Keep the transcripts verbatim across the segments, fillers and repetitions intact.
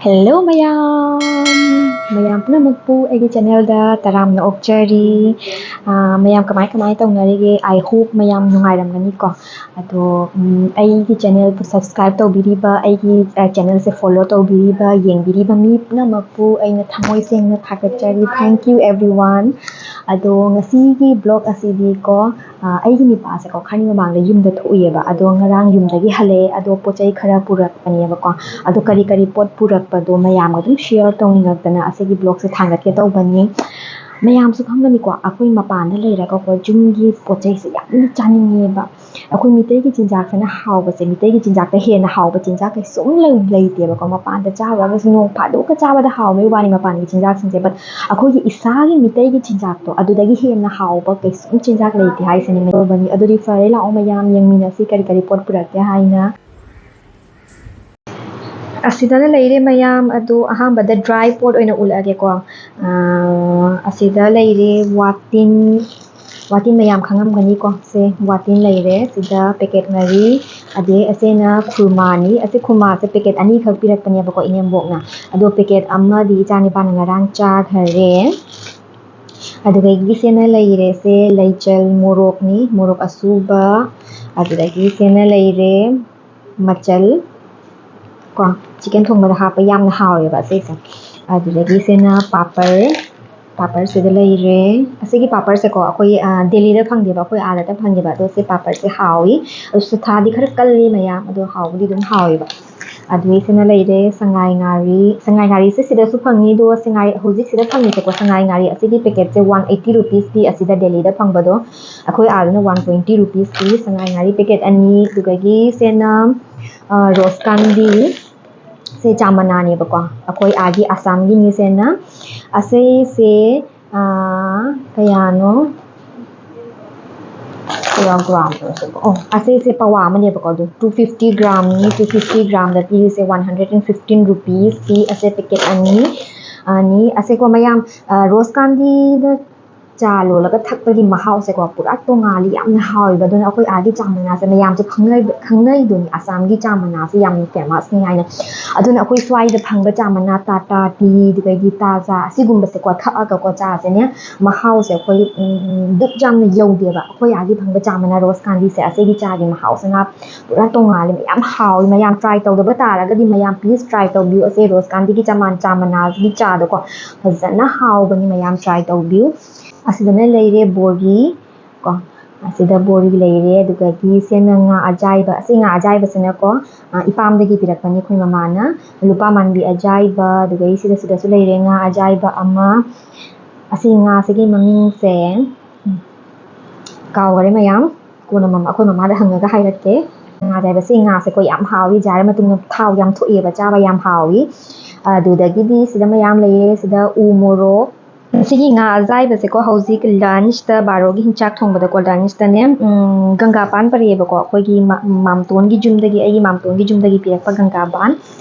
Hello ꯃꯌꯥꯝ! ꯃꯌꯥꯝ ꯄꯨꯝꯅꯃꯛꯄꯨ ꯑꯩꯒꯤ channelꯗ ꯇꯔꯥꯝꯅ ꯑꯣꯛꯆꯔꯤ꯫ ꯑꯥ, ꯃꯌꯥꯝ ꯀꯃꯥꯏ ꯀꯃꯥꯏ ꯇꯧꯅꯔꯤꯒꯦ? I hope ꯃꯌꯥꯝ ꯅꯨꯡꯉꯥꯏꯔꯝꯒꯅꯤꯀꯣ꯫ ꯑꯗꯣ, ꯎꯝ, ꯑꯩꯒꯤ channelꯕꯨ subscribe ꯇꯧꯕꯤꯔꯤꯕ, ꯑꯩꯒꯤ, ꯑ, channelꯁꯦ follow ꯇꯧꯕꯤꯔꯤꯕ, ꯌꯦꯡꯕꯤꯔꯤꯕ ꯃꯤ ꯄꯨꯝꯅꯃꯛꯄꯨ ꯑꯩꯅ ꯊꯃꯣꯏ ꯁꯦꯡꯅ ꯊꯥꯒꯠꯆꯔꯤ꯫ Thank you everyone꯫ ꯑꯗꯣ ꯉꯁꯤꯒꯤ vlog ꯑꯁꯤꯗꯤꯀꯣ, ꯑ, ꯑꯩꯒꯤ ꯅꯨꯄꯥꯁꯦꯀꯣ, ꯈꯔꯅꯤ ꯃꯃꯥꯡꯗ ꯌꯨꯝꯗ ꯊꯣꯛꯎꯏꯌꯦꯕ꯫ ꯑꯗꯣ ꯉꯔꯥꯡ ꯌꯨꯝꯗꯒꯤ ꯍꯜꯂꯛꯑꯦ꯫ ꯑꯗꯣ ꯄꯣꯠ ꯆꯩ ꯈꯔ ꯄꯨꯔꯛꯄꯅꯦꯕꯀꯣ꯫ ꯑꯗꯣ ꯀꯔꯤ ꯀꯔꯤ ꯄꯣꯠ ꯄꯨꯔꯛꯄꯗꯣ ꯃꯌꯥꯝꯒ ꯑꯗꯨꯝ share ꯇꯧꯅꯤꯡꯉꯛꯇꯅ ꯑꯁꯤꯒꯤ vlogꯁꯦ ꯊꯥꯡꯒꯠꯀꯦ ꯇꯧꯕꯅꯤ꯫ ꯃꯌꯥꯝꯁꯨ ꯈꯪꯒꯅꯤꯀꯣ, ꯑꯩꯈꯣꯏ ꯃꯄꯥꯟꯗ ꯂꯩꯔꯒꯀꯣ, ꯌꯨꯝꯒꯤ ꯄꯣꯠ ꯆꯩꯁꯦ ꯌꯥꯝꯅ ꯆꯥꯅꯤꯡꯉꯦꯕ꯫ ꯑꯩꯈꯣꯏ ꯃꯤꯇꯩꯒꯤ ꯆꯤꯟꯖꯥꯛꯁꯤꯅ ꯍꯥꯎꯕꯁꯦ, ꯃꯤꯇꯩꯒꯤ ꯆꯤꯟꯖꯥꯛꯇ ꯍꯦꯟꯅ ꯍꯥꯎꯕ ꯆꯤꯟꯖꯥꯛ ꯀꯩꯁꯨꯝ ꯂꯩ-, ꯂꯩꯇꯦꯕꯀꯣ꯫ ꯃꯄꯥꯟꯗ ꯆꯥꯔꯨꯔꯒꯁꯨ ꯅꯣꯡ ꯐꯥꯗꯣꯛꯀ ꯆꯥꯕꯗ ꯍꯥꯎꯕꯩ ꯋꯥꯅꯤ ꯃꯄꯥꯟꯒꯤ ꯆꯤꯟꯖꯥꯛꯁꯤꯡꯁꯦ꯫ But ꯑꯩꯈꯣꯏꯒꯤ ꯏꯁꯥꯒꯤ ꯃꯤꯇꯩꯒꯤ ꯆꯤꯟꯖꯥꯛꯇꯣ, ꯑꯗꯨꯗꯒꯤ ꯍꯦꯟꯅ ꯍꯥꯎꯕ ꯀꯩꯁꯨꯝ ꯆꯤꯟꯖꯥꯛ ꯂꯩꯇꯦ ꯍꯥꯏꯁꯤꯅꯤ ꯃꯌꯥꯝ꯫ ꯑꯗꯨꯗꯤ ꯐꯔꯦ, ꯂꯥꯛꯑꯣ ꯃꯌꯥꯝ ꯌꯦꯡꯃꯤꯟꯅꯁꯤ ꯀꯔꯤ ꯀꯔꯤ ꯄꯣꯠ ꯄꯨꯔꯛꯀꯦ ꯍꯥꯏꯅ꯫ ꯑꯁꯤꯗꯅ ꯂꯩꯔꯦ ꯃꯌꯥꯝ꯫ ꯑꯗꯣ ꯑꯍꯥꯟꯕꯗ dry ꯄꯣꯠ ꯑꯣꯏꯅ ꯎꯠꯂꯛꯑꯒꯦꯀꯣ꯫ ꯑꯥ, ꯑꯁꯤꯗ ꯂꯩꯔꯦ ꯋꯥꯇꯤꯟ, ꯋꯥꯇꯤꯟ ꯃꯌꯥꯝ ꯈꯪꯉꯝꯒꯅꯤꯀꯣ꯫ ꯁꯦ ꯋꯥꯇꯤꯟ ꯂꯩꯔꯦ, ꯁꯤꯗ packet ꯃꯔꯤ, ꯑꯗꯩ ꯑꯁꯤꯅ ꯈꯨꯔꯃꯥꯅꯤ꯫ ꯑꯁꯤ ꯈꯨꯔꯃꯥꯁꯦ packet ꯑꯅꯤꯈꯛ ꯄꯤꯔꯛꯄꯅꯦꯕꯀꯣ ꯏꯅꯦꯝꯕꯣꯛꯅ꯫ ꯑꯗꯣ packet ꯑꯃꯗꯤ ꯏꯆꯥ ꯅꯤꯄꯥꯅ ꯉꯔꯥꯡ ꯆꯥꯈꯔꯦ꯫ ꯑꯗꯨꯗꯒꯤ ꯁꯤꯅ ꯂꯩꯔꯦ, ꯁꯦ ꯂꯩꯆꯜ ꯃꯣꯔꯣꯛꯅꯤ, ꯃꯣꯔꯣꯛ ꯑꯁꯨꯕ꯫ ꯑꯗꯨꯗꯒꯤ ꯁꯤꯅ ꯂꯩꯔꯦ ꯃꯆꯜ ꯀꯣ, chicken ꯊꯣꯡꯕꯗ ꯍꯥꯞꯄ ꯌꯥꯝꯅ ꯍꯥꯎꯋꯦꯕ ꯁꯤꯁꯦ꯫ ꯑꯗꯨꯗꯒꯤ ꯁꯤꯅ ꯄꯥꯄꯔ, ꯄꯥꯄꯔꯁꯤꯗ ꯂꯩꯔꯦ꯫ ꯑꯁꯤꯒꯤ ꯄꯥꯄꯔꯁꯦꯀꯣ ꯑꯩꯈꯣꯏ, ꯑ, ꯗꯦꯜꯂꯤꯗ ꯐꯪꯗꯦꯕ, ꯑꯩꯈꯣꯏ ꯑꯥꯗꯇ ꯐꯪꯉꯦꯕ꯫ ꯑꯗꯣ ꯁꯤ ꯄꯥꯄꯔꯁꯦ ꯍꯥꯎꯏ꯫ ꯑꯗꯨꯁꯨ ꯊꯥꯗꯤ ꯈꯔ ꯀꯜꯂꯤ ꯃꯌꯥꯝ, ꯑꯗꯣ ꯍꯥꯎꯕꯨꯗꯤ ꯑꯗꯨꯝ ꯍꯥꯎꯋꯦꯕ꯫ ꯑꯗꯨꯒꯤꯁꯤꯅ ꯂꯩꯔꯦ ꯁꯉꯥꯏ ꯉꯥꯔꯤ꯫ ꯁꯉꯥꯏ ꯉꯥꯔꯤꯁꯦ ꯁꯤꯗꯁꯨ ꯐꯪꯉꯤ, ꯑꯗꯣ ꯁꯉꯥꯏ, ꯍꯧꯖꯤꯛ ꯁꯤꯗ ꯐꯪꯉꯤꯁꯦꯀꯣ, ꯁꯉꯥꯏ ꯉꯥꯔꯤ ꯑꯁꯤꯒꯤ packetꯁꯦ one eighty rupees ꯄꯤ, ꯑꯁꯤꯗ ꯗꯦꯜꯂꯤꯗ ꯐꯪꯕꯗꯣ꯫ ꯑꯩꯈꯣꯏ ꯑꯥꯗꯅ one twenty rupees ꯄꯤ꯫ ꯁꯉꯥꯏ ꯉꯥꯔꯤ packet ꯑꯅꯤ, ꯑꯗꯨꯗꯒꯤ ꯁꯦꯅ, ꯑ, ꯔꯣꯁ ꯀꯥꯟꯗꯤ, ꯁꯦ ꯆꯥꯃꯅꯥꯅꯦꯕꯀꯣ, ꯑꯩꯈꯣꯏ ꯑꯥꯒꯤ ꯑꯁꯥꯝꯒꯤꯅꯤ ꯁꯦꯅ꯫ ꯑꯁꯤꯁꯦ, ꯑ, ꯀꯌꯥꯅꯣ? ꯀꯌꯥ gram ꯅꯣ ꯁꯤꯕꯣ? ꯑꯣ, ꯑꯁꯤꯁꯦ ꯄꯋꯥ ꯑꯃꯅꯦꯕꯀꯣ, ꯑꯗꯨ two fifty gramꯅꯤ, two fifty gramꯗ ꯄꯤꯔꯤꯁꯦ one hundred and fifteen rupees ꯄꯤ꯫ ꯑꯁꯦ packet ꯑꯅꯤ, ꯑꯅꯤ꯫ ꯑꯁꯦꯀꯣ ꯃꯌꯥꯝ, ꯑ, ꯔꯣꯁ ꯀꯥꯟꯗꯤꯗ ꯆꯥ ꯂꯣꯜꯂꯒ ꯊꯛꯄꯒꯤ ꯃꯍꯥꯎꯁꯦꯀꯣ, ꯄꯨꯔꯥ ꯇꯣꯉꯥꯜꯂꯤ, ꯌꯥꯝꯅ ꯍꯥꯎꯋꯦꯕ꯫ ꯑꯗꯨꯅ ꯑꯩꯈꯣꯏ ꯑꯥꯒꯤ ꯆꯥ ꯃꯅꯥꯁꯦ ꯃꯌꯥꯝꯁꯨ ꯈꯪꯅꯩ-, ꯈꯪꯅꯩꯗꯨꯅꯤ, ꯑꯁꯥꯝꯒꯤ ꯆꯥ ꯃꯅꯥꯁꯦ ꯌꯥꯝꯅ famous ꯅꯤ ꯍꯥꯏꯅ꯫ ꯑꯗꯨꯅ ꯑꯩꯈꯣꯏ ꯁ꯭ꯋꯥꯏꯗ ꯐꯪꯕ ꯆꯥ ꯃꯅꯥ, ꯇꯥꯇꯥ ꯇꯤ, ꯑꯗꯨꯗꯒꯤ ꯇꯥ ꯆꯥ, ꯑꯁꯤꯒꯨꯝꯕꯁꯦꯀꯣ ꯊꯛꯑꯒꯀꯣ, ꯆꯥꯁꯦꯅꯦ ꯃꯍꯥꯎꯁꯦ ꯑꯩꯈꯣꯏ, ꯎꯝ, ꯗꯨꯛ ꯌꯥꯝꯅ ꯌꯧꯗꯦꯕ꯫ ꯑꯩꯈꯣꯏ ꯑꯥꯒꯤ ꯐꯪꯕ ꯆꯥ ꯃꯅꯥ ꯔꯣꯁ ꯀꯥꯟꯗꯤꯁꯦ, ꯑꯁꯤꯒꯤ ꯆꯥꯒꯤ ꯃꯍꯥꯎꯁꯤꯅ ꯄꯨꯔꯥ ꯇꯣꯉꯥꯜꯂꯤ, ꯃꯌꯥꯝ ꯍꯥꯎꯋꯤ꯫ ꯃꯌꯥꯝ try ꯇꯧꯗꯕ ꯇꯥꯔꯒꯗꯤ ꯃꯌꯥꯝ please try ꯇꯧꯕꯤꯌꯨ꯫ ꯑꯁꯤ ꯔꯣꯁ ꯀꯥꯟꯗꯤꯒꯤ ꯆꯥ ꯃꯟ-, ꯆꯥ ꯃꯅꯥꯒꯤ ꯆꯥꯗꯣꯀꯣ, ꯐꯖꯅ ꯍꯥꯎꯕꯅꯤ, ꯃꯌꯥꯝ try ꯇꯧꯕꯤꯌꯨ꯫ ꯑꯁꯤꯗꯅ ꯂꯩꯔꯦ ꯕꯣꯔꯤ ꯀꯣ, ꯑꯁꯤꯗ ꯕꯣꯔꯤ ꯂꯩꯔꯦ, ꯑꯗꯨꯗꯒꯤ ꯁꯤꯅ ꯉꯥ ꯑꯖꯥꯏꯕ꯫ ꯑꯁꯤ ꯉꯥ ꯑꯖꯥꯏꯕꯁꯤꯅꯀꯣ, ꯑ, ꯏꯄꯥꯝꯗꯒꯤ ꯄꯤꯔꯛꯄꯅꯤ ꯑꯩꯈꯣꯏ ꯃꯃꯥꯅ꯫ ꯂꯨꯄꯥ ꯃꯥꯟꯕꯤ ꯑꯖꯥꯏꯕ, ꯑꯗꯨꯗꯒꯤ ꯁꯤꯗ, ꯁꯤꯗꯁꯨ ꯂꯩꯔꯦ ꯉꯥ ꯑꯖꯥꯏꯕ ꯑꯃ꯫ ꯑꯁꯤ ꯉꯥꯁꯤꯒꯤ ꯃꯃꯤꯡꯁꯦ, ꯎꯝ, ꯀꯥꯎꯈꯔꯦ ꯃꯌꯥꯝ, ꯀꯣꯟꯅ ꯃꯃꯥ, ꯑꯩꯈꯣꯏ ꯃꯃꯥꯗ ꯍꯪꯉꯒ ꯍꯥꯏꯔꯛꯀꯦ꯫ ꯉꯥ ꯑꯖꯥꯏꯕꯁꯤ ꯉꯥꯁꯦꯀꯣ ꯌꯥꯝ ꯍꯥꯎꯋꯤ, ꯖꯥꯔ ꯃꯇꯨꯡꯗ ꯊꯥꯎ ꯌꯥꯝ ꯊꯣꯛꯑꯦꯕ, ꯆꯥꯕ ꯌꯥꯝ ꯍꯥꯎꯋꯤ꯫ ꯑꯗꯨꯗꯒꯤꯗꯤ ꯁꯤꯗ ꯃꯌꯥꯝ ꯂꯩꯌꯦ, ꯁꯤꯗ ꯎ ꯃꯣꯔꯣꯛ꯫ ꯁꯤꯒꯤ ꯉꯥ ꯑꯖꯥꯏꯕꯁꯦꯀꯣ ꯍꯧꯖꯤꯛ lunchꯇ, ꯕꯥꯔꯣꯒꯤ ꯍꯤꯟꯆꯥꯛ ꯊꯣꯡꯕꯗꯀꯣ, lunchꯇꯅꯦ, ꯎꯝ, ꯒꯪꯒꯥ ꯄꯥꯟ ꯄꯔꯦꯕꯀꯣ, ꯑꯩꯈꯣꯏꯒꯤ ꯃꯥ-, ꯃꯥꯝꯇꯣꯟꯒꯤ ꯌꯨꯝꯗꯒꯤ, ꯑꯩꯒꯤ ꯃꯥꯝꯇꯣꯟꯒꯤ ꯌꯨꯝꯗꯒꯤ ꯄꯤꯔꯛꯄ ꯒꯪꯒꯥ ꯄꯥꯟ꯫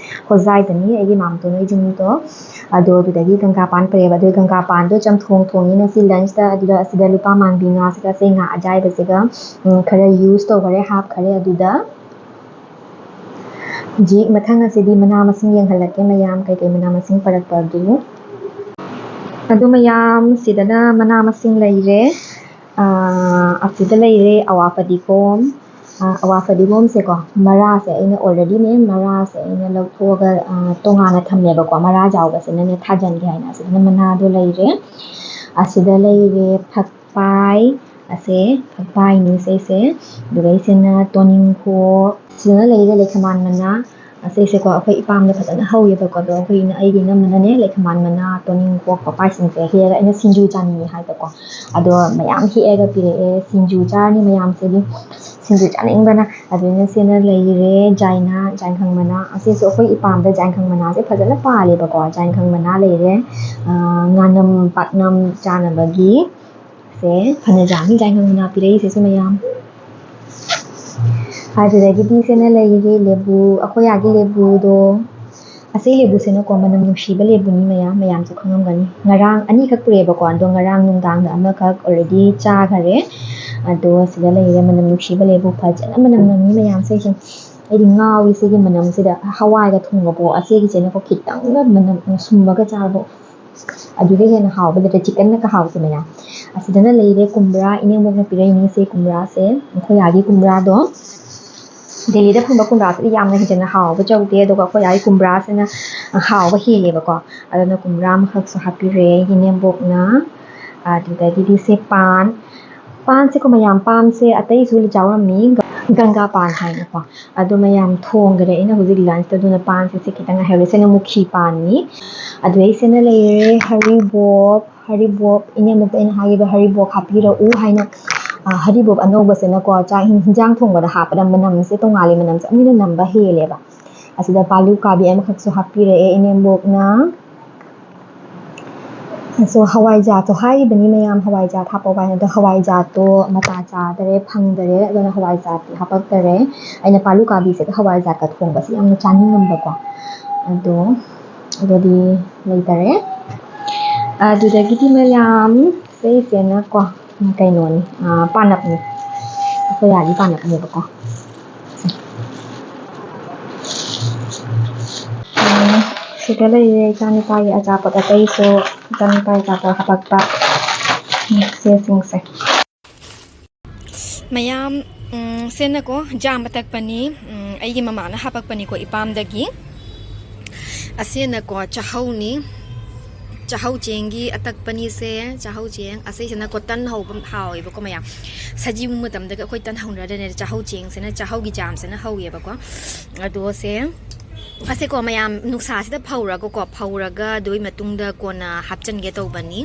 ꯍꯣꯖꯥꯏꯗꯅꯤ, ꯑꯩꯒꯤ ꯃꯥꯝꯇꯣꯟ ꯍꯣꯏ ꯌꯨꯝꯗꯣ꯫ ꯑꯗꯣ ꯑꯗꯨꯗꯒꯤ ꯒꯪꯒꯥ ꯄꯥꯟ ꯄꯔꯦꯕ, ꯑꯗꯨ ꯒꯪꯒꯥ ꯄꯥꯟꯗꯣ ꯆꯝꯊꯣꯡ ꯊꯣꯡꯉꯤ ꯉꯁꯤ lunchꯇ꯫ ꯑꯗꯨꯗ ꯑꯁꯤꯗ ꯂꯨꯄꯥ ꯃꯥꯟꯕꯤ ꯉꯥꯁꯤꯒ ꯁꯤ ꯉꯥ ꯑꯖꯥꯏꯕꯁꯤꯒ, ꯎꯝ, ꯈꯔ use ꯇꯧꯈꯔꯦ, ꯍꯥꯞꯈꯔꯦ ꯑꯗꯨꯗ꯫ ꯍꯧꯖꯤꯛ ꯃꯊꯪ ꯑꯁꯤꯗꯤ ꯃꯅꯥ ꯃꯁꯤꯡ ꯌꯦꯡꯍꯜꯂꯛꯀꯦ ꯃꯌꯥꯝ, ꯀꯩꯀꯩ ꯃꯅꯥ ꯃꯁꯤꯡ ꯄꯔꯛꯄ ꯑꯗꯨ꯫ ꯑꯗꯨ ꯃꯌꯥꯝ ꯁꯤꯗꯅ ꯃꯅꯥ ꯃꯁꯤꯡ ꯂꯩꯔꯦ꯫ ꯑꯥ, ꯑꯁꯤꯗ ꯂꯩꯔꯦ ꯑꯋꯥ ꯐꯗꯤꯒꯣꯝ꯫ ꯑꯥ, ꯑꯋꯥ ꯐꯗꯤꯒꯣꯝꯁꯦꯀꯣ, ꯃꯔꯥꯁꯦ ꯑꯩꯅ alreadyꯅꯦ, ꯃꯔꯥꯁꯦ ꯑꯩꯅ ꯂꯧꯊꯣꯛꯑꯒ, ꯑꯥ, ꯇꯣꯉꯥꯟꯅ ꯊꯝꯃꯦꯕꯀꯣ, ꯃꯔꯥ ꯌꯥꯎꯕꯁꯤꯅꯅꯦ ꯊꯥꯖꯟꯒꯦ ꯍꯥꯏꯅ꯫ ꯑꯁꯤꯗꯅ ꯃꯅꯥꯗꯣ ꯂꯩꯔꯦ꯫ ꯑꯁꯤꯗ ꯂꯩꯔꯦ ꯐꯛꯄꯥꯏ, ꯑꯁꯦ ꯐꯛꯄꯥꯏꯅꯤ ꯁꯤꯁꯦ꯫ ꯑꯗꯨꯒ ꯁꯤꯅ ꯇꯣꯅꯤꯡꯈꯣꯛ, ꯁꯤꯗꯅ ꯂꯩꯔꯦ ꯂꯩꯈꯃꯥꯟ ꯃꯅꯥ꯫ ꯑꯁꯤꯁꯦꯀꯣ ꯑꯩꯈꯣꯏ ꯏꯄꯥꯝꯗ ꯐꯖꯅ ꯍꯧꯋꯦꯕꯀꯣ, ꯑꯗꯣ ꯑꯩꯈꯣꯏ ꯏꯅ-, ꯑꯩꯒꯤ ꯏꯅꯝꯃꯅꯅꯦ ꯂꯩꯈꯃꯥꯟ ꯃꯅꯥ, ꯇꯣꯅꯤꯡꯈꯣꯛ, ꯐꯛꯄꯥꯏꯁꯤꯡꯁꯦ ꯍꯦꯛꯑꯒ ꯑꯩꯅ ꯁꯤꯡꯖꯨ ꯆꯥꯅꯤꯡꯉꯦ ꯍꯥꯏꯕꯀꯣ, ꯑꯗꯣ ꯃꯌꯥꯝ ꯍꯦꯛꯑꯒ ꯄꯤꯔꯛꯑꯦ꯫ ꯁꯤꯡꯖꯨ ꯆꯥꯔꯅꯤ ꯃꯌꯥꯝꯁꯤꯗꯤ, ꯁꯤꯡꯖꯨ ꯆꯥꯅꯤꯡꯕꯅ꯫ ꯑꯗꯨꯅ ꯁꯤꯅ ꯂꯩꯔꯦ ꯖꯥꯏꯅꯥ, ꯖꯥꯏꯈꯪ ꯃꯅꯥ꯫ ꯑꯁꯤꯁꯨ ꯑꯩꯈꯣꯏ ꯏꯄꯥꯝꯗ ꯖꯥꯏꯈꯪ ꯃꯅꯥꯁꯦ ꯐꯖꯅ ꯄꯥꯜꯂꯦꯕꯀꯣ꯫ ꯖꯥꯏꯈꯪ ꯃꯅꯥ ꯂꯩꯔꯦ, ꯑꯥ, ꯉꯥꯅꯝ ꯄꯥꯛꯅꯝ ꯆꯥꯅꯕꯒꯤ꯫ ꯁꯦ ꯐꯅ ꯌꯥꯝꯃꯤ ꯖꯥꯏꯈꯪ ꯃꯅꯥ ꯄꯤꯔꯛꯏꯁꯤꯁꯨ ꯃꯌꯥꯝ꯫ ꯑꯗꯨꯗꯒꯤꯗꯤ ꯁꯤꯅ ꯂꯩꯔꯤ ꯂꯦꯕꯨ, ꯑꯩꯈꯣꯏ ꯑꯥꯒꯤ ꯂꯦꯕꯨꯗꯣ꯫ ꯑꯁꯤ ꯂꯦꯕꯨꯁꯤꯅꯀꯣ ꯃꯅꯝ ꯅꯨꯡꯁꯤꯕ ꯂꯦꯕꯨꯅꯤ ꯃꯌꯥꯝ, ꯃꯌꯥꯝꯁꯨ ꯈꯪꯉꯝꯒꯅꯤ꯫ ꯉꯔꯥꯡ ꯑꯅꯤꯈꯛ ꯄꯨꯔꯛꯑꯦꯕꯀꯣ, ꯑꯗꯣ ꯉꯔꯥꯡ ꯅꯨꯡꯗꯥꯡꯗ ꯑꯃꯈꯛ already ꯆꯥꯈꯔꯦ꯫ ꯑꯗꯣ ꯁꯤꯗ ꯂꯩꯔꯦ ꯃꯅꯝ ꯅꯨꯡꯁꯤꯕ ꯂꯦꯕꯨ, ꯐꯖꯅ ꯃꯅꯝ ꯅꯝꯃꯤ ꯃꯌꯥꯝꯁꯦ꯫ ꯑꯩꯗꯤ ꯉꯥꯎꯏ ꯁꯤꯒꯤ ꯃꯅꯝꯁꯤꯗ꯫ ꯍꯋꯥꯏꯒ ꯊꯣꯡꯕꯀꯣ, ꯑꯁꯤꯒꯤꯁꯤꯅꯀꯣ ꯈꯤꯇꯪꯒ ꯃꯅꯝ ꯁꯨꯝꯕꯒ ꯆꯥꯕ, ꯑꯗꯨꯗ ꯍꯦꯟꯅ ꯍꯥꯎꯕ ꯂꯩꯇ꯭ꯔꯦ꯫ Chickenꯅꯒ ꯍꯥꯎꯁꯦ ꯃꯌꯥꯝ꯫ ꯑꯁꯤꯗꯅ ꯂꯩꯔꯦ ꯀꯨꯝꯕ꯭ꯔꯥ, ꯏꯅꯦꯝꯕꯣꯛꯅ ꯄꯤꯔꯛꯏꯅꯦ ꯁꯤ ꯀꯨꯝꯕ꯭ꯔꯥꯁꯦ꯫ ꯑꯩꯈꯣꯏ ꯑꯥꯒꯤ ꯀꯨꯝꯕ꯭ꯔꯥꯗꯣ, ꯗꯦꯜꯂꯤꯗ ꯐꯪꯕ ꯀꯨꯝꯕ꯭ꯔꯥꯁꯤꯗꯤ ꯌꯥꯝꯅ ꯍꯦꯟꯖꯟꯅ ꯍꯥꯎꯕ ꯆꯧꯗꯦ, ꯑꯗꯨꯒ ꯑꯩꯈꯣꯏ ꯑꯥꯒꯤ ꯀꯨꯝꯕ꯭ꯔꯥꯁꯤꯅ ꯍꯥꯎꯕ ꯍꯦꯜꯂꯦꯕꯀꯣ꯫ ꯑꯗꯨꯅ ꯀꯨꯝꯕ꯭ꯔꯥ ꯑꯃꯈꯛꯁꯨ ꯍꯥꯞꯄꯤꯔꯦ ꯏꯅꯦꯝꯕꯣꯛꯅ꯫ ꯑꯗꯨꯗꯒꯤꯗꯤ ꯁꯦ ꯄꯥꯟ, ꯄꯥꯟꯁꯦꯀꯣ ꯃꯌꯥꯝ, ꯄꯥꯟꯁꯦ ꯑꯇꯩꯁꯨ ꯆꯥꯎꯔꯝꯃꯤ, ꯒꯪꯒꯥ ꯄꯥꯟ ꯍꯥꯏꯅꯀꯣ꯫ ꯑꯗꯣ ꯃꯌꯥꯝ ꯊꯣꯡꯈ꯭ꯔꯦ ꯑꯩꯅ ꯍꯧꯖꯤꯛ lunchꯇ, ꯑꯗꯨꯅ ꯄꯥꯟꯁꯦ ꯁꯤ ꯈꯤꯇꯪ ꯉꯥꯏꯍꯧꯔꯦ꯫ ꯁꯤꯅ ꯃꯨꯈꯤ ꯄꯥꯟꯅꯤ꯫ ꯑꯗꯨꯗꯩ ꯁꯤꯅ ꯂꯩꯔꯦ ꯍꯔꯤꯕꯣꯞ, ꯍꯔꯤꯕꯣꯞ, ꯏꯅꯦꯝꯕꯣꯛꯇ ꯑꯩꯅ ꯍꯥꯏꯈꯤꯕ ꯍꯔꯤꯕꯣꯞ ꯍꯥꯞꯄꯤꯔꯛꯎ ꯍꯥꯏꯅ꯫ ꯑ, ꯍꯔꯤꯕꯣꯞ ꯑꯅꯧꯕꯁꯤꯅꯀꯣ ꯆꯥꯛ ꯏꯟ-, ꯍꯤꯟꯖꯥꯡ ꯊꯣꯡꯕꯗ ꯍꯥꯞꯄꯗ ꯃꯅꯝꯁꯦ ꯇꯣꯡꯉꯥꯜꯂꯤ, ꯃꯅꯝꯁꯦ ꯌꯥꯝ ꯊꯤꯅ ꯅꯝꯕ ꯍꯦꯜꯂꯦꯕ꯫ ꯑꯁꯤꯗ ꯄꯥꯂꯨ ꯀꯥꯕꯤ ꯑꯃꯈꯛꯁꯨ ꯍꯥꯞꯄꯤꯔꯛꯑꯦ ꯏꯅꯦꯝꯕꯣꯛꯅ꯫ ꯑꯁꯣ ꯍꯋꯥꯏꯖꯥꯔꯁꯨ ꯍꯥꯏꯔꯤꯕꯅꯤ ꯃꯌꯥꯝ, ꯍꯋꯥꯏꯖꯥꯔ ꯍꯥꯞꯄꯧ ꯍꯥꯏꯅ, ꯑꯗꯣ ꯍꯋꯥꯏꯖꯥꯔꯗꯣ ꯃꯇꯥ ꯆꯥꯗꯔꯦ, ꯐꯪꯗꯔꯦ, ꯑꯗꯨꯅ ꯍꯋꯥꯏꯖꯥꯔꯗꯤ ꯍꯥꯄꯛꯇꯔꯦ꯫ ꯑꯩꯅ ꯄꯥꯂꯨ ꯀꯥꯕꯤꯁꯤꯒ ꯍꯋꯥꯏꯖꯥꯔꯒ ꯊꯣꯡꯕꯁꯤ ꯌꯥꯝꯅ ꯆꯥꯅꯤꯡꯉꯝꯕꯀꯣ, ꯑꯗꯣ ꯑꯗꯨꯗꯤ ꯂꯩꯇꯔꯦ꯫ ꯑꯗꯨꯗꯒꯤꯗꯤ ꯃꯌꯥꯝ ꯁꯤꯁꯤꯅꯀꯣ ꯀꯩꯅꯣꯅꯤ, ꯑꯥ, ꯄꯥꯅꯞꯅꯤ, ꯑꯩꯈꯣꯏ ꯑꯥꯒꯤ ꯄꯥꯅꯞꯅꯦꯕꯀꯣ꯫ ꯎꯝ, ꯁꯤꯗ ꯂꯩꯔꯦ ꯏꯆꯥꯅꯨꯄꯥꯒꯤ ꯑꯆꯥꯄꯣꯠ ꯑꯇꯩꯁꯨ, ꯏꯆꯥꯅꯨꯄꯥꯒꯤ ꯑꯆꯥꯄꯣꯠ ꯍꯥꯄꯛꯄ ꯁꯦꯁꯤꯡꯁꯦ꯫ ꯃꯌꯥꯝ, ꯎꯝ, ꯁꯤꯅꯀꯣ ꯖꯥꯝ ꯑꯇꯛꯄꯅꯤ, ꯎꯝ, ꯑꯩꯒꯤ ꯃꯃꯥꯅ ꯍꯥꯄꯛꯄꯅꯤꯀꯣ ꯏꯄꯥꯝꯗꯒꯤ꯫ ꯑꯁꯤꯅꯀꯣ ꯆꯥꯍꯧꯅꯤ, ꯆꯥꯍꯧ ꯆꯦꯡꯒꯤ ꯑꯇꯛꯄꯅꯤꯁꯦ, ꯆꯥꯍꯧ ꯆꯦꯡ꯫ ꯑꯁꯤꯁꯤꯅꯀꯣ ꯇꯟ ꯍꯧꯕ ꯍꯥꯎꯋꯦꯕꯀꯣ ꯃꯌꯥꯝ꯫ ꯁꯖꯤꯕꯨ ꯃꯇꯝꯗꯒ ꯑꯩꯈꯣꯏ ꯇꯟ ꯍꯧꯅꯗ꯭ꯔꯅꯦ, ꯆꯥꯍꯧ ꯆꯦꯡꯁꯤꯅ, ꯆꯥꯍꯧꯒꯤ ꯖꯥꯝꯁꯤꯅ ꯍꯧꯋꯦꯕꯀꯣ꯫ ꯑꯗꯣ ꯁꯦ, ꯑꯁꯦꯀꯣ ꯃꯌꯥꯝ ꯅꯨꯡꯁꯥꯁꯤꯗ ꯐꯧꯔꯒꯀꯣ, ꯐꯧꯔꯒ ꯑꯗꯨꯒꯤ ꯃꯇꯨꯡꯗ ꯀꯣꯟꯅ ꯍꯥꯞꯆꯤꯟꯒꯦ ꯇꯧꯕꯅꯤ꯫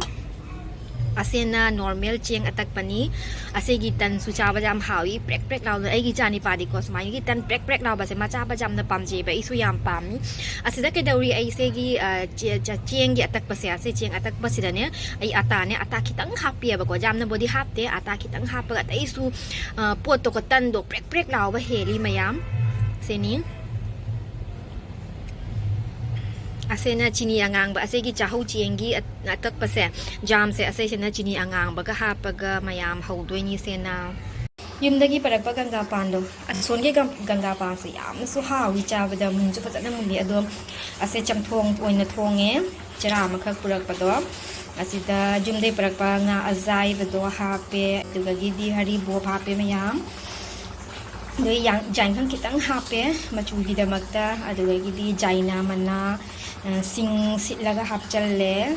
ꯑꯁꯤꯅ normal ꯆꯦꯡ ꯑꯇꯛꯄꯅꯤ꯫ ꯑꯁꯤꯒꯤ ꯇꯟꯁꯨ ꯆꯥꯕꯗ ꯌꯥꯝ ꯍꯥꯎꯏ, ꯄ꯭ꯔꯦꯛ ꯄ꯭ꯔꯦꯛ ꯂꯥꯎꯅ꯫ ꯑꯩꯒꯤ ꯏꯆꯥ ꯅꯤꯄꯥꯗꯤꯀꯣ ꯁꯨꯃꯥꯏꯅꯒꯤ ꯇꯟ ꯄ꯭ꯔꯦꯛ ꯄ꯭ꯔꯦꯛ ꯂꯥꯎꯕꯁꯦ ꯃꯥ ꯆꯥꯕꯁꯦ ꯌꯥꯝꯅ ꯄꯥꯝꯖꯩꯕ, ꯑꯩꯁꯨ ꯌꯥꯝ ꯄꯥꯝꯃꯤ꯫ ꯑꯁꯤꯗ ꯀꯩꯗꯧꯔꯤ, ꯑꯩ ꯁꯤꯒꯤ, ꯑ, ꯆꯦ-, ꯆ-, ꯆꯦꯡꯒꯤ ꯑꯇꯛꯄꯁꯦ, ꯑꯁꯤ ꯆꯦꯡ ꯑꯇꯛꯄꯁꯤꯗꯅꯦ ꯑꯩ ꯑꯇꯥꯅꯦ, ꯑꯇꯥ ꯈꯤꯇꯪ ꯍꯥꯞꯄꯤꯑꯕꯀꯣ, ꯌꯥꯝꯅꯕꯨꯗꯤ ꯍꯥꯞꯇꯦ꯫ ꯑꯇꯥ ꯈꯤꯇꯪ ꯍꯥꯞꯄꯒ ꯑꯇꯩꯁꯨ, ꯑ, ꯄꯣꯠꯇꯣꯀꯣ, ꯇꯟꯗꯣ ꯄ꯭ꯔꯦꯛ ꯄ꯭ꯔꯦꯛ ꯂꯥꯎꯕ ꯍꯦꯜꯂꯤ ꯃꯌꯥꯝ꯫ ꯁꯤꯅꯤ꯫ ꯑꯁꯤꯅ ꯆꯤꯅꯤ ꯑꯉꯥꯡꯕ, ꯑꯁꯤꯒꯤ ꯆꯥꯍꯧ ꯆꯦꯡꯒꯤ ꯑ-, ꯑꯇꯛꯄꯁꯦ, ꯖꯥꯝꯁꯦ, ꯑꯁꯤꯁꯤꯅ ꯆꯤꯅꯤ ꯑꯉꯥꯡꯕꯒ ꯍꯥꯞꯄꯒ ꯃꯌꯥꯝ ꯍꯧꯗꯣꯏꯅꯤ ꯁꯦꯅ꯫ ꯌꯨꯝꯗꯒꯤ ꯄꯨꯔꯛꯄ ꯒꯪꯒꯥ ꯄꯥꯟꯗꯣ, ꯑꯁꯣꯟꯒꯤ ꯒꯝ-, ꯒꯪꯒꯥ ꯄꯥꯟꯁꯦ ꯌꯥꯝꯅꯁꯨ ꯍꯥꯎꯏ ꯆꯥꯕꯗ, ꯃꯨꯟꯁꯨ ꯐꯖꯅ ꯃꯨꯜꯂꯤ꯫ ꯑꯗꯣ ꯑꯁꯦ ꯆꯝꯊꯣꯡ ꯑꯣꯏꯅ ꯊꯣꯡꯉꯦ, ꯆꯔꯥ ꯑꯃꯈꯛ ꯄꯨꯔꯛꯄꯗꯣ꯫ ꯑꯁꯤꯗ ꯌꯨꯝꯗꯒꯤ ꯄꯨꯔꯛꯄ ꯉꯥ ꯑꯖꯥꯏꯕꯗꯣ ꯍꯥꯞꯄꯦ, ꯑꯗꯨꯗꯒꯤꯗꯤ ꯍꯔꯤꯕꯣꯞ ꯍꯥꯞꯄꯦ ꯃꯌꯥꯝ꯫ ꯑꯗꯩ ꯌꯥꯡ-, ꯌꯥꯏꯉꯪ ꯈꯤꯇꯪ ꯍꯥꯞꯄꯦ ꯃꯆꯨꯒꯤꯗꯃꯛꯇ, ꯑꯗꯨꯗꯒꯤꯗꯤ ꯖꯥꯏꯅꯥ ꯃꯅꯥ, ꯑ, ꯁꯤꯡ ꯁꯤꯠꯂꯒ ꯍꯥꯞꯆꯜꯂꯦ꯫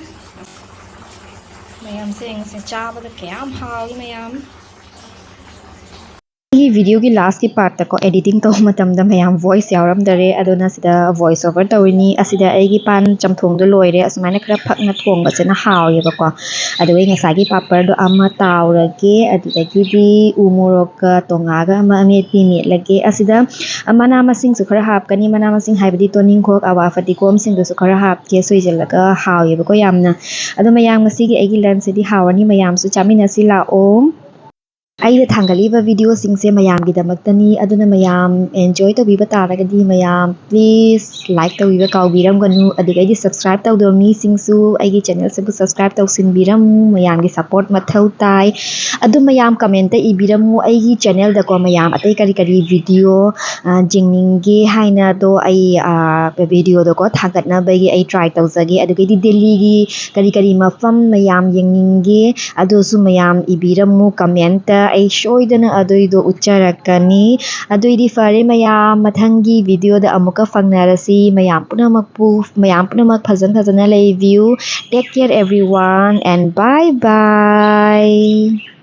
ꯃꯌꯥꯝꯁꯦ ꯌꯦꯡꯉꯁꯦ, ꯆꯥꯕꯗ ꯀꯌꯥꯝ ꯍꯥꯎꯏ ꯃꯌꯥꯝ꯫ ꯑꯩꯒꯤ ꯚꯤꯗꯤꯑꯣꯒꯤ ꯂꯥꯁꯀꯤ ꯄꯥꯔꯠꯇꯀꯣ, ꯑꯦꯗꯤꯇꯤꯡ ꯇꯧꯕ ꯃꯇꯝꯗ ꯃꯌꯥꯝ ꯚꯣꯏꯁ ꯌꯥꯎꯔꯝꯗꯔꯦ, ꯑꯗꯨꯅ ꯁꯤꯗ ꯚꯣꯏꯁ ꯑꯣꯚꯔ ꯇꯧꯔꯤꯅꯤ꯫ ꯑꯁꯤꯗ ꯑꯩꯒꯤ ꯄꯥꯟ ꯆꯝꯊꯣꯡꯗꯣ ꯂꯣꯏꯔꯦ꯫ ꯑꯁꯨꯃꯥꯏꯅ ꯈꯔ ꯐꯛꯅ ꯊꯣꯡꯕꯁꯤꯅ ꯍꯥꯎꯋꯦꯕꯀꯣ꯫ ꯑꯗꯨꯒ ꯑꯩ ꯉꯁꯥꯏꯒꯤ ꯄꯥꯄꯔꯗꯣ ꯑꯃ ꯇꯥꯎꯔꯒꯦ, ꯑꯗꯨꯗꯒꯤꯗꯤ ꯎ ꯃꯣꯔꯣꯛꯀ ꯇꯣꯉꯥꯒ ꯑꯃ ꯑꯃꯦꯠꯄꯤ ꯃꯦꯠꯂꯒꯦ꯫ ꯑꯁꯤꯗ ꯃꯅꯥ ꯃꯁꯤꯡꯁꯨ ꯈꯔ ꯍꯥꯞꯀꯅꯤ, ꯃꯅꯥ ꯃꯁꯤꯡ ꯍꯥꯏꯕꯗꯤ ꯇꯣꯅꯤꯡꯈꯣꯛ, ꯑꯋꯥ ꯐꯗꯤꯒꯣꯝꯁꯤꯡꯗꯨꯁꯨ ꯈꯔ ꯍꯥꯞꯀꯦ, ꯁꯣꯏꯁꯤꯜꯂꯒ ꯍꯥꯎꯋꯦꯕꯀꯣ ꯌꯥꯝꯅ꯫ ꯑꯗꯣ ꯃꯌꯥꯝ, ꯉꯁꯤꯒꯤ ꯑꯩꯒꯤ ꯂꯟꯁꯁꯤꯗꯤ ꯍꯥꯎꯔꯅꯤ, ꯃꯌꯥꯝꯁꯨ ꯆꯥꯃꯤꯟꯅꯁꯤ ꯂꯥꯛꯑꯣ꯫ ꯑꯩꯅ ꯊꯥꯡꯒꯠꯂꯤꯕ ꯚꯤꯗꯤꯑꯣꯁꯤꯡꯁꯦ ꯃꯌꯥꯝꯒꯤꯗꯃꯛꯇꯅꯤ, ꯑꯗꯨꯅ ꯃꯌꯥꯝ ꯑꯦꯟꯖꯣꯏ ꯇꯧꯕꯤꯕ ꯇꯥꯔꯒꯗꯤ ꯃꯌꯥꯝ ꯄ꯭ꯂꯤꯖ ꯂꯥꯏꯛ ꯇꯧꯕꯤꯕ ꯀꯥꯎꯕꯤꯔꯝꯒꯅꯨ, ꯑꯗꯨꯒ ꯑꯩꯒꯤ ꯁꯕꯁꯀ꯭ꯔꯥꯏꯕ ꯇꯧꯗꯕ ꯃꯤꯁꯤꯡꯁꯨ ꯑꯩꯒꯤ ꯆꯦꯅꯦꯜꯁꯤꯕꯨ ꯁꯕꯁꯀ꯭ꯔꯥꯏꯕ ꯇꯧꯁꯤꯟꯕꯤꯔꯝꯃꯨ꯫ ꯃꯌꯥꯝꯒꯤ ꯁꯄꯣꯔꯠ ꯃꯊꯧ ꯇꯥꯏ꯫ ꯑꯗꯨ ꯃꯌꯥꯝ ꯀꯃꯦꯟꯇ ꯏꯕꯤꯔꯝꯃꯨ ꯑꯩꯒꯤ ꯆꯦꯅꯦꯜꯗꯀꯣ, ꯃꯌꯥꯝ ꯑꯇꯩ ꯀꯔꯤ ꯀꯔꯤ ꯚꯤꯗꯤꯑꯣ, ꯑ, ꯌꯦꯡꯅꯤꯡꯒꯦ ꯍꯥꯏꯅꯗꯣ ꯑꯩ, ꯑ, ꯚꯤꯗꯤꯑꯣꯗꯣꯀꯣ ꯊꯥꯒꯠꯅꯕꯒꯤ ꯑꯩ ꯇ꯭ꯔꯥꯏ ꯇꯧꯖꯒꯦ꯫ ꯑꯗꯨꯗꯒꯤꯗꯤ ꯗꯦꯜꯂꯤꯒꯤ ꯀꯔꯤ ꯀꯔꯤ ꯃꯐꯝ ꯃꯌꯥꯝ ꯌꯦꯡꯅꯤꯡꯒꯦ, ꯑꯗꯨꯁꯨ ꯃꯌꯥꯝ ꯏꯕꯤꯔꯝꯃꯨ ꯀꯃꯦꯟꯇ, ꯑꯩ ꯁꯣꯏꯗꯅ ꯑꯗꯨꯏꯗꯣ ꯎꯠꯆꯔꯛꯀꯅꯤ꯫ ꯑꯗꯨꯏꯗꯤ ꯐꯔꯦ ꯃꯌꯥꯝ, ꯃꯊꯪꯒꯤ ꯚꯤꯗꯤꯑꯣꯗ ꯑꯃꯨꯛꯀ ꯐꯪꯅꯔꯁꯤ꯫ ꯃꯌꯥꯝ ꯄꯨꯝꯅꯃꯛꯄꯨ, ꯃꯌꯥꯝ ꯄꯨꯝꯅꯃꯛ ꯐꯖꯅ ꯐꯖꯅ ꯂꯩꯕꯤꯌꯨ꯫ Take care everyone and bye bye꯫